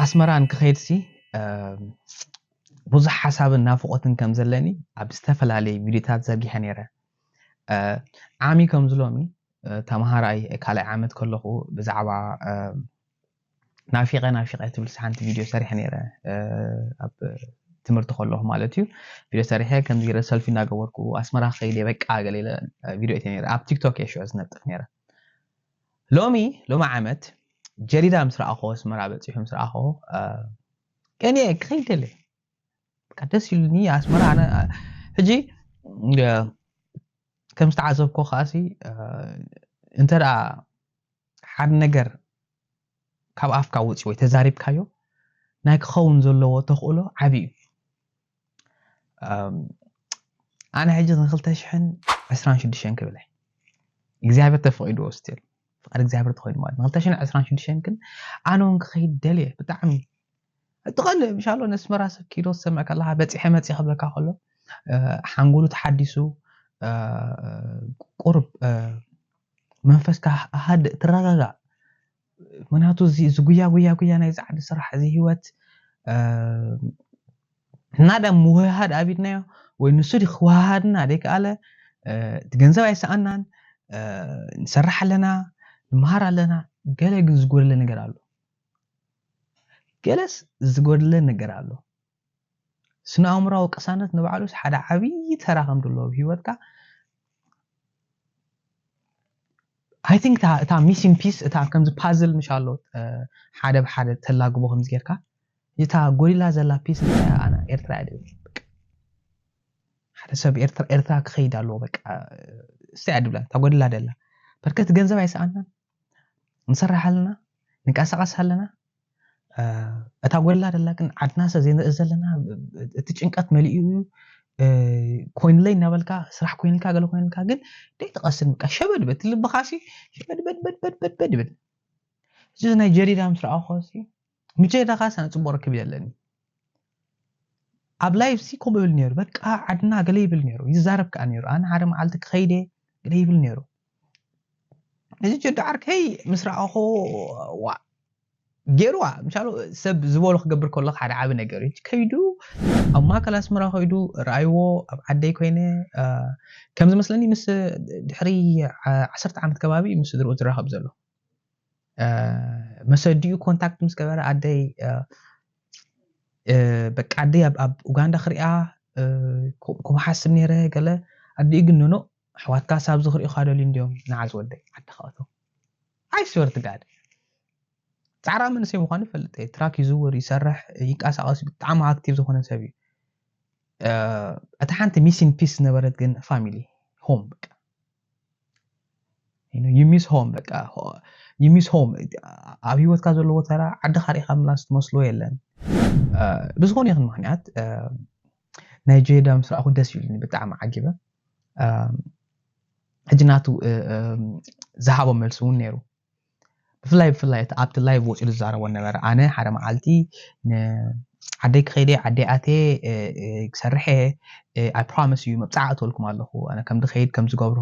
ኣስመራ ንክኸይድሲ ብዙሕ ሓሳብን ናፍቆትን ከም ዘለኒ ኣብ ዝተፈላለየ ቪድዮታት ዘርጊሐ ነይረ። ዓሚ ከምዚ ሎሚ ተምሃራይ ካልኣይ ዓመት ከለኹ ብዛዕባ ናፊቐ ናፊቐ ትብል ሓንቲ ቪድዮ ሰሪሐ ነይረ። ኣብ ትምህርቲ ከለኹ ማለት እዩ። ቪድዮ ሰሪሐ ከምዚ ገይረ ሰልፊ እናገበርኩ ኣስመራ ከይደ በቃ ገለ ኢለ ቪድዮ እተ ነይረ። ኣብ ቲክቶክ እየ ሽዑ ዝነጥፍ ነይረ። ሎሚ ሎሚ ዓመት ጀዲዳ ምስ ረኣኹ ኣስመራ በፂሑ ምስ ረኣኹ ቀኒ ክኸይድ ደለ በቃ ደስ ኢሉኒ ኣስመራ። ኣነ ሕጂ ከም ዝተዓዘብኮ ከዓሲ እንተ ሓደ ነገር ካብ ኣፍካ ወፂ ወይ ተዛሪብካዮ ናይ ክኸውን ዘለዎ ተኽእሎ ዓብዪ እዩ። ኣነ ሕጂ ንክልተ ሽሕን ዕስራን ሽዱሽተን ክብል እግዚኣብሔር ተፈቂድዎ ስቲል ፍቃድ እግዚኣብሔር ተኮይኑ ማለት ንክልተ ሽሕን ዕስራን ሽዱሽተን ግን ኣነ እውን ክኸይድ ደልየ ብጣዕሚ እቲ ቀንዲ ምሻሎ ነስመራ ሰብ ኪዶ ትሰምዕ ከለካ በፂሐ መፂ ክብለካ ከሎ ሓንጎሉ ተሓዲሱ ቁርብ መንፈስካ ሃድእ ትረጋጋእ። ምክንያቱ እዚ ጉያ ጉያ ጉያ ናይ ዛዕዲ ስራሕ እዚ ህይወት እና ደ ምውህሃድ ኣቢድናዮ ወይ ንሱ ዲ ክወሃሃድና ደይከኣለ እቲ ገንዘብ ኣይሰኣናን። ንሰርሕ ኣለና፣ ንመሃር ኣለና። ገለ ግን ዝጎደለ ነገር ኣሎ። ገለስ ዝጎደለ ነገር ኣሎ። ስነ ኣእምራዊ ቅሳነት ንባዕሉስ ሓደ ዓብዪ ተራ ከም ዘለዎ ኣብ ህይወትካ I think እታ missing piece እታ ከምዚ ፓዝል ምሽ ኣሎ ሓደ ብሓደ ተላግቦ ከምዚ ጌርካ እታ ጎዲላ ዘላ ፒስ እንታይ ኣና ኤርትራ እያ ድብል ሓደ ሰብ ኤርትራ ክኸይድ ኣለዎ በቃ እስቲ እያ ድብላ እታ ጎዲላ ደላ በርከት ገንዘብ ኣይሰኣናን ንሰርሕ ኣለና ንንቀሳቐስ ኣለና እታ ጎላ ደላ ግን ዓድና ሰብ ዘይንርኢ ዘለና እቲ ጭንቀት መሊኡ እዩ ኮይንለይ እናበልካ ስራሕ ኮይንልካ ገለ ኮይንልካ ግን ደይ ተቐስን በቃ ሸበድ በል ልብኻሲ ሸበድ በድ በድ በድ በድ በድ ይብል እዚ ናይ ጀዲዳ ምስ ረኣኹ ሲ ምጀዳኻ ሳነ ፅቡቅ ርክብ የለኒ ኣብ ላይፍ ሲ ከምኡ ይብል ነይሩ በቃ ዓድና ገለ ይብል ነይሩ ይዛረብ ከዓ ነይሩ ኣነ ሓደ መዓልቲ ክኸይደ ገለ ይብል ነይሩ እዚ ጀዲ ዓርከይ ምስ ረኣኹ ዋ ገይርዋ ምሻሉ ሰብ ዝበሎ ክገብር ከሎ ሓደ ዓቢ ነገር እዩ ከይዱ ኣብ ማእከል ኣስመራ ከይዱ ረኣይዎ ኣብ ዓደይ ኮይነ ከም ዝመስለኒ ምስ ድሕሪ ዓሰርተ ዓመት ከባቢ ምስ ስድርኡ ዝራኸብ ዘሎ መሰዲኡ ኮንታክት ምስ ገበረ ኣደይ በቃ ኣደይ ኣብ ኡጋንዳ ክሪኣ ከምሓስብ ነይረ ገለ ኣዲኡ ግን ንኖ ኣሕዋትካ ሳብ ዝኽሪኡኻ ደልዩ እንዲዮም ንዓ ዝወደይ ዓድኻ እቶ ኣይስወር ትጋድ ጻዕራ መንእሰይ ምዃኑ ይፈልጥ እየ ትራክ ይዝውር ይሰርሕ ይንቀሳቐስ ብጣዕሚ ኣክቲቭ ዝኾነ ሰብ እዩ እታ ሓንቲ ሚሲን ፒስ ዝነበረት ግን ፋሚሊ ሆም በቃ you miss home በቃ you miss home ኣብ ህይወትካ ዘለዎ ተራ ዓድኻ ሪኢኻ ምላስ ትመስሎ የለን ብዝኾነ ይኹን ምክንያት ናይ ጄዳ ምስ ረኣኹ ደስ ኢሉኒ ብጣዕሚ ዓጊበ ሕጂ ናቱ ዝሃቦ መልሲ እውን ነይሩ ብፍላይ ብፍላይ ኣብቲ ላይቭ ወፂኡ ዝዛረቦ ነበረ ኣነ ሓደ መዓልቲ ዓደይ ክኸይደ ዓደይ ኣትየ ክሰርሐ I promise you መብፃዕ ኣተወልኩም ኣለኹ ኣነ ከም ድኸይድ ከም ዝገብሮ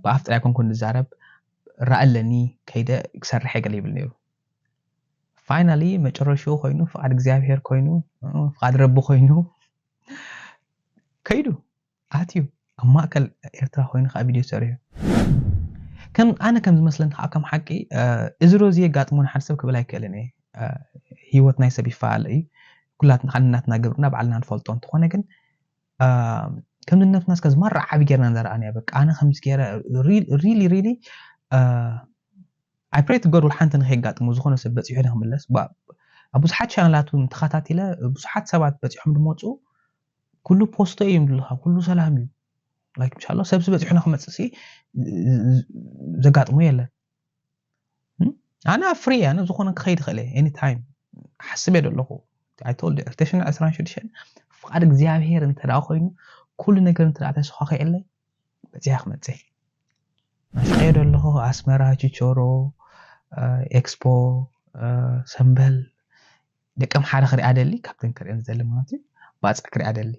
ብኣፍ ጥራይ ኮንኩ ንዛረብ ራእ ኣለኒ ከይደ ክሰርሐ ገለ ይብል ነይሩ finally መጨረሽኡ ኮይኑ ፍቃድ እግዚኣብሔር ኮይኑ ፍቃድ ረቢ ኮይኑ ከይዱ ኣትዩ ኣብ ማእከል ኤርትራ ኮይኑ ከዓ ቪድዮ ሰሪሑ ከም ኣነ ከም ዝመስለኒ ከዓ ከም ሓቂ እዚ ዶ እዚ የጋጥሞ ንሓደ ሰብ ክብል ኣይክእልን እየ ህይወት ናይ ሰብ ይፈላለ እዩ ኩላትና ናትና ግብርና ባዕልና ንፈልጦ እንተኾነ ግን ከም ነብስና እስከ ዝማራ ዓቢ ጌርና ንዘረኣናዮ በቃ ኣነ ከምዚ ገይረ really really I pray to God ሓንቲ ንከይጋጥሞ ዝኾነ ሰብ በፂሑ ንክምለስ ኣብ ብዙሓት ቻነላት እውን ተኸታቲለ ብዙሓት ሰባት በፂሖም ዝመፁ ኩሉ ፖስቶ እዮም ዝብልካ ኩሉ ሰላም እዩ like ምሻሎ ሰብሲ በፂሑ ንክመፅእ ሲ ዘጋጥሞ የለን ኣነ ኣብ ፍሪ ኣነ ዝኾነ ክኸይድ ይኽእል እየ any time ሓስብ እየ ዘለኹ I told you ዕስራን ሽዱሽተን ፍቃድ እግዚኣብሔር እንተ ኮይኑ ኩሉ ነገር እንተ ተሰኻኺዕለይ በፂያ ክመፅእ ናፍቀዮ ዘለኹ ኣስመራ ችቾሮ ኤክስፖ ሰምበል ደቀም ሓደ ክሪኣ ደሊ ካብተን ክሪአን ዝደሊ ማለት እዩ ባፅዕ ክሪኣ ደሊ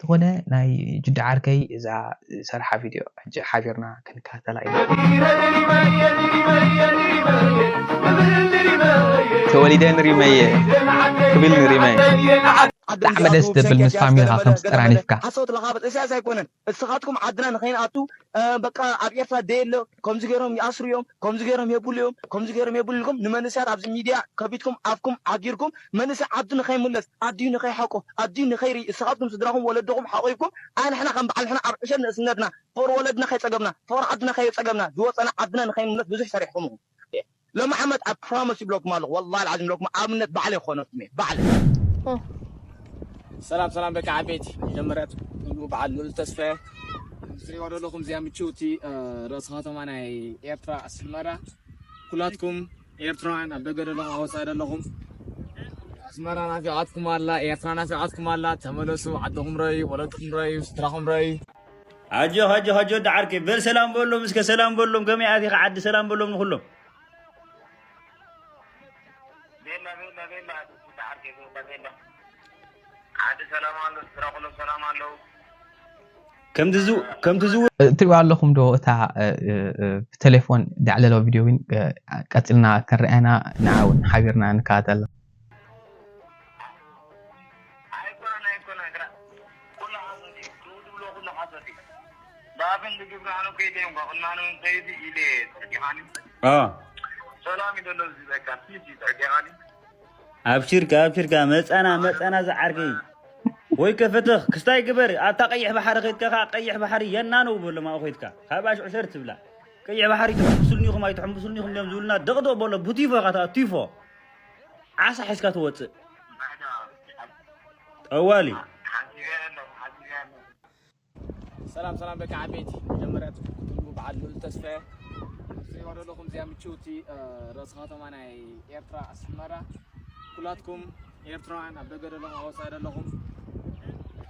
ዝኾነ ናይ ጅዳ ዓርከይ እዛ ዝሰርሓ ቪድዮ ሕጂ ሓቢርና ክንከታተላ ኢና ተወሊደ ንሪመየ ክብል ንሪመየ። ብጣዕሚ ደስ ትብል ምስ ፋሚሊኻ ከም ስጠራኒፍካ። ሓሶት ለኻበት እሳያስ ኣይኮነን። እስኻትኩም ዓድና ንኸይንኣቱ በቃ ኣብ ኤርትራ ደየሎ፣ ከምዚ ገይሮም ይኣስሩ እዮም፣ ከምዚ ገይሮም የብሉ እዮም፣ ከምዚ ገይሮም የብሉ ኢልኩም ንመንእሰያት ኣብዚ ሚድያ ከፊትኩም ኣፍኩም ዓጊርኩም መንእሰይ ዓዱ ንኸይምለስ፣ ዓድዩ ንኸይሓቆ፣ ዓድዩ ንኸይርኢ፣ እስኻትኩም ስድራኹም ወለድኹም ሓቑፍኩም ኣንሕና ከም በዓል ንሕና ኣብ ዕሸል ንእስነትና ፍቕሪ ወለድና ከይጸገብና፣ ፍቕሪ ዓድና ከይጸገብና፣ ዝወጸና ዓድና ንኸይምለስ ብዙሕ ሰሪሕኹም ኢኹም። ሎም ዓመት ኣብ ፕሮሚስ ይብለኩም ኣለኹ ወላሂ ልዓዚም ይብለኩም ኣብነት ባዕለ ይኾነኩም እየ ባዕለ። ሰላም ሰላም ደቂ ዓበይቲ መጀመርያ ትብሉ በዓል ልዑል ተስፋ ትሪእዋ ዘለኹም እዚኣ ምችውቲ ርእሲ ከተማ ናይ ኤርትራ ኣስመራ ኩላትኩም ኤርትራውያን ኣብ ደገ ዘለኹም ኣብ ወፃኢ ዘለኹም ኣስመራ ናፊቓትኩም ኣላ ኤርትራ ናፊቓትኩም ኣላ ተመለሱ ዓድኹም ረዩ ወለድኩም ረዩ ስድራኹም ረዩ ኣጆ ኣጆ ኣጆ ዳዓርከይ በል ሰላም በሎም እስከ ሰላም በሎም ከመይ ኣቲኻ ዓዲ ሰላም በሎም ንኩሎም ቤላ ቤላ ቤላ ዳዓርከይ ቤላ ቤላ ዓዲ ሰላም ኣሎ ስድራ ኩሎም ሰላም ኣለዉ ከምቲ ዝው ከምቲ ዝው እትሪእዋ ኣለኹም ዶ እታ ብቴሌፎን ዳዕለሎ ቪድዮ እውን ቀፂልና ክንርኣና ንዓ እውን ሓቢርና ንከታተላ። ኣይኮነን ኣይኮነን ግራ ኩሉ ሓሶት እዩ ትብሎ ኩሉ ሓሶት እዩ ብኣፍን ብግብሪ ኣነ ከይደ እዮም ኳ ቅድሚ ኣነ እውን ከይዱ ኢለ እየ ጸርጊኻኒ አ ሰላም እዩ ዘሎ እዚ በቃ ፒስ እዩ ጸርጊኻኒ ኣብሽርካ ኣብሽርካ መጻና መጻና ዝዓርከይ ወይ ከፈተኽ ክስታይ ግበር ኣብታ ቀይሕ ባሕሪ ከይድካ ከዓ ቀይሕ ባሕሪ የናነው በሎም ኣብኡ ከይድካ ካብ ኣሽዑ ሸር ትብላ ቀይሕ ባሕሪ ትሕምብሱልኒ ኢኹም ኣይትሕምብሱልኒ ኢኹም እዮም ዝብሉና ደቕደቕ በሎ ብቲፎ ኢኻ ትኣቱ ቲፎ ዓሳ ሒዝካ ትወፅእ ጠዋሊ ሓሲበ ኣለኹ ሓሲበ ኣለኹ ሰላም ሰላም ደቂ ዓበይቲ መጀመርያ ትብሉ በዓል ልዑል ተስፋ ትሪእዋ ዘለኹም እዚኣ ምችውቲ ርእሲ ከተማ ናይ ኤርትራ ኣስመራ ኩላትኩም ኤርትራውያን ኣብ ደገ ዘለኹም ኣብ ወፃኢ ዘለኹም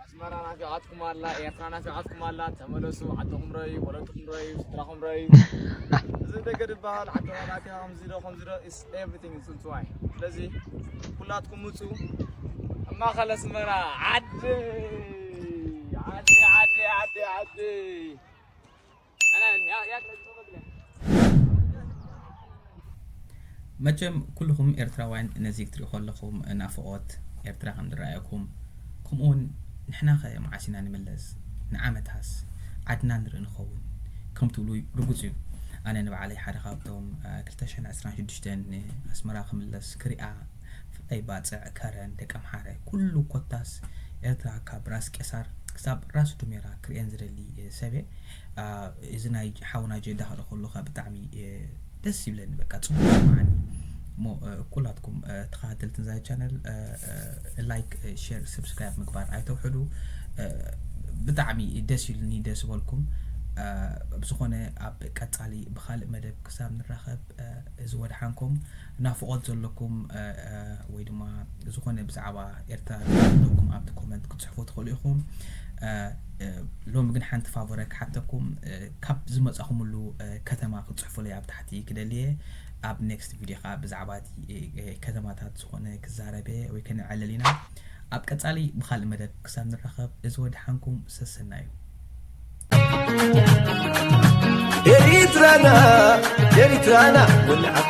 ኣስመራ ናፊቓትኩም ኣላ ኤርትራ ናፊቓትኩም ኣላ ተመለሱ ዓድኹም ረዩ ወለድኩም ረዩ ስድራኹም ረዩ እዚ ደገ ዝበሃል ዓዲ ዋላካ ከምዚ ዶ ከምዚ ዶ is everything is why ስለዚ ኩላትኩም ምፁ ኣብ ማእኸል ኣስመራ ዓዲ ዓዲ ዓዲ ዓዲ ዓዲ መቸም ኩልኹም ኤርትራውያን ነዚ ክትሪኡ ከለኹም ናፍቖት ኤርትራ ከም ዝረኣየኩም ከምኡውን ንሕናኸ መዓስ ኢና ንምለስ ንዓመታስ ዓድና ንርኢ ንኸውን ከም ትብሉ ርጉፅ እዩ ኣነ ንባዕለይ ሓደ ካብቶም ክልተ ሽሕን ዕስራን ሽዱሽተን ንኣስመራ ክምለስ ክሪኣ ፍላይ ባፅዕ ከረን ደቂ ኣምሓረ ኩሉ ኮታስ ኤርትራ ካብ ራስ ቄሳር ክሳብ ራስ ዱሜራ ክሪኤን ዝደሊ ሰብየ እዚ ናይ ሓውና ጀዳ ክርኢ ከለኹ ብጣዕሚ ደስ ይብለኒ በቃ ፅቡቅ ይስማዓኒ እሞ ኩላትኩም ተኸታተልቲ ናይዚ ቻነል ላይክ ሸር ሰብስክራይብ ምግባር ኣይተውሕዱ ብጣዕሚ ደስ ኢሉኒ ደስ በልኩም ብዝኾነ ኣብ ቀፃሊ ብካልእ መደብ ክሳብ ንራኸብ እዚ ወድሓንኩም ናፍቖት ዘለኩም ወይ ድማ ዝኾነ ብዛዕባ ኤርትራ ዘለኩም ኣብቲ ኮመንት ክትፅሕፉ ትኽእሉ ኢኹም ሎሚ ግን ሓንቲ ፋቮረ ክሓተኩም ካብ ዝመፃኹምሉ ከተማ ክትፅሕፉለይ ኣብ ታሕቲ ክደልየ ኣብ ኔክስት ቪድዮ ከዓ ብዛዕባ እቲ ከተማታት ዝኾነ ክዛረበ ወይ ከነዕለል ኢና ኣብ ቀፃሊ ብካልእ መደብ ክሳብ ንራኸብ እዚ ወድሓንኩም ሰሰና እዩ ኤሪትራና ኤሪትራና ወልዓት